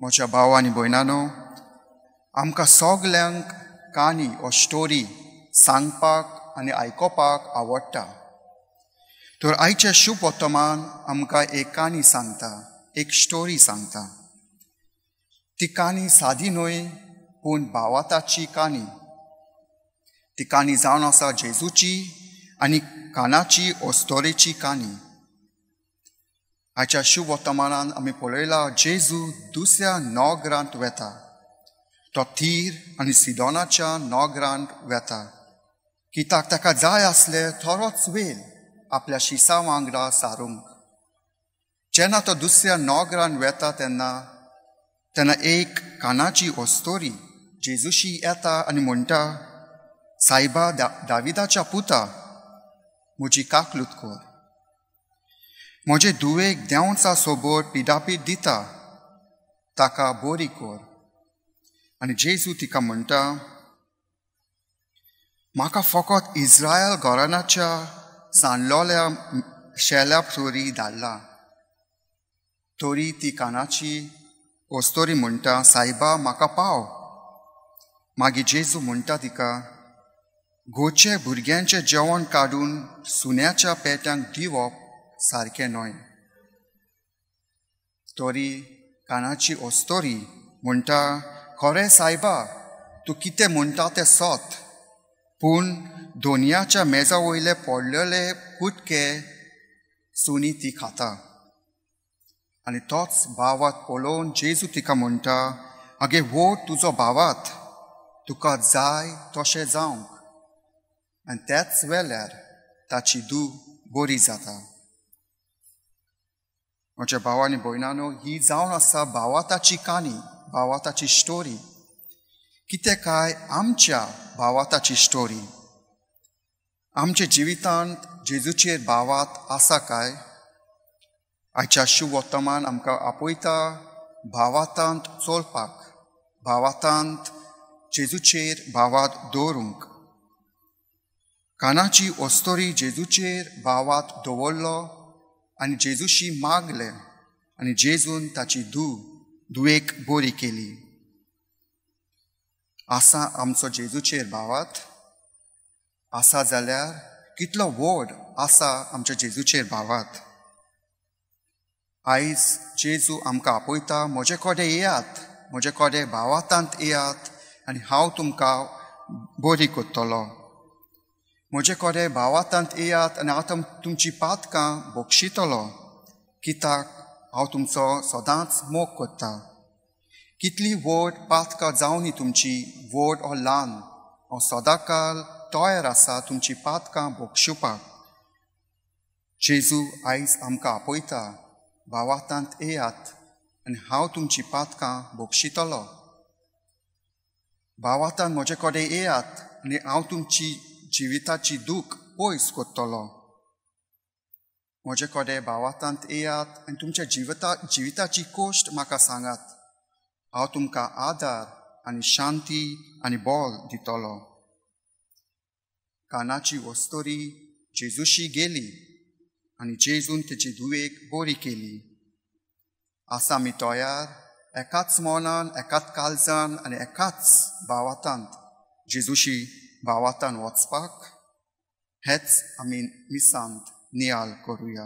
म्हज्या भाव आनी भयणानो, आमकां सगल्यांक काणी ओ स्टोरी सांगपाक आनी आयकोपाक आवडटा. तर आयचें शुभ वर्तमान आमकां एक काणी सांगता, एक स्टोरी सांगता. ती काणी सादी न्हय पूण भावाताची काणी. ती काणी जावन आसा जेजूची आनी कानाची ओस्तोरेची काणी. आयच्या शुभ वर्तमानान आमी पळयला जेजू दुसऱ्या नगरांत वेता. तो थीर आनी सिदोनाच्या नगरांत वेता कित्याक ताका जाय आसले थोडोच वेळ आपल्या शिसा वांगडा सारूंक. जेन्ना तो दुसऱ्या नगरांत वेता तेन्ना तेन्ना एक कानाची ओस्तोरी जेजूशी येता आनी म्हणटा, सायबा दाविदाच्या पुता, म्हजी काकलूत कर. म्हजे धुवेक देंवचा सोबत पिडापीड दिता, ताका बरी कर. आनी जेजू तिका म्हणटा, म्हाका फकत इस्रायल घराण्याच्या सांडलोल्या शेल्या तोरी धाडला. तरी ती कानाची ओस्तोरी म्हणटा, सायबा म्हाका पाव. मागीर जेजू म्हणटा तिका, गोचे भुरग्यांचें जेवण काडून सुण्याच्या पेट्यांक दिवप सारकें न्हय. तरी कानाची ओस्तोरी म्हणटा, खरें सायबा, तूं कितें म्हणटा तें सत, पूण दोनयाच्या मेजा वयले पडलेले कुटके सुनी ती खाता. आनी तोच भावात पळोवन जेजू तिका म्हणटा, आगे व्हड तुजो भावात, तुका जाय तशें जावंक. आनी त्याच वेळार ताची धूव बरी जाता. म्हज्या भाव आनी भयणानो, ही जावन आसा भावाताची काणी, भावाताची स्टोरी. कितें काय आमच्या भावाताची स्टोरी? आमच्या जिवितांत जेजूचेर भावात आसा काय? आयच्या शुभ वर्तमान आमकां आपयता भावातांत चलपाक, भावातांत जेजूचेर भावात दवरूंक. कानाची ओस्तोरी जेजूचेर भावात दवरलो आनी जेजूशी मागलें आनी जेजून ताची धूव धुवेक बरी केली. आसा आमचो जेजूचेर भावात? आसा जाल्यार कितलो व्हड आसा आमच्या जेजूचेर भावात. आयज जेजू आमकां आपयता, म्हजे कडेन येयात, म्हजे कडेन भावातांत येयात आनी हांव तुमकां बरी करतलो. म्हजे कडेन भावातांत येयात आनी हांव तुमची पातकां बक्षितलो, कित्याक हांव तुमचो सदांच मोग करता. कितली व्हड पातकां जावनी तुमची, व्हड ओ ल्हान, हांव सदांकाल तयार आसा तुमची पातकां बक्षुपाक. जेजू आयज आमकां आपयता, भावातांत येयात आनी हांव तुमची पातकां बक्षितलो. भावातांत म्हजे कडेन येयात आनी हांव तुमची जिविताची दूख पयस करतलो. म्हजे कडेन भावातांत येयात आनी तुमच्या जिविताची कोश्ट म्हाका सांगात, हांव तुमकां आदार आनी शांती आनी बळ दितलो. कानाची वस्तोरी जेजूशी गेली आनी जेजून तेजी धुवेक बरी केली. आसा आमी तयार एकाच मनान, एकाच काळजान आनी एकाच भावातांत जेजूशी भावातान वचपाक? हेच आमी मिसांत नियाळ करुया.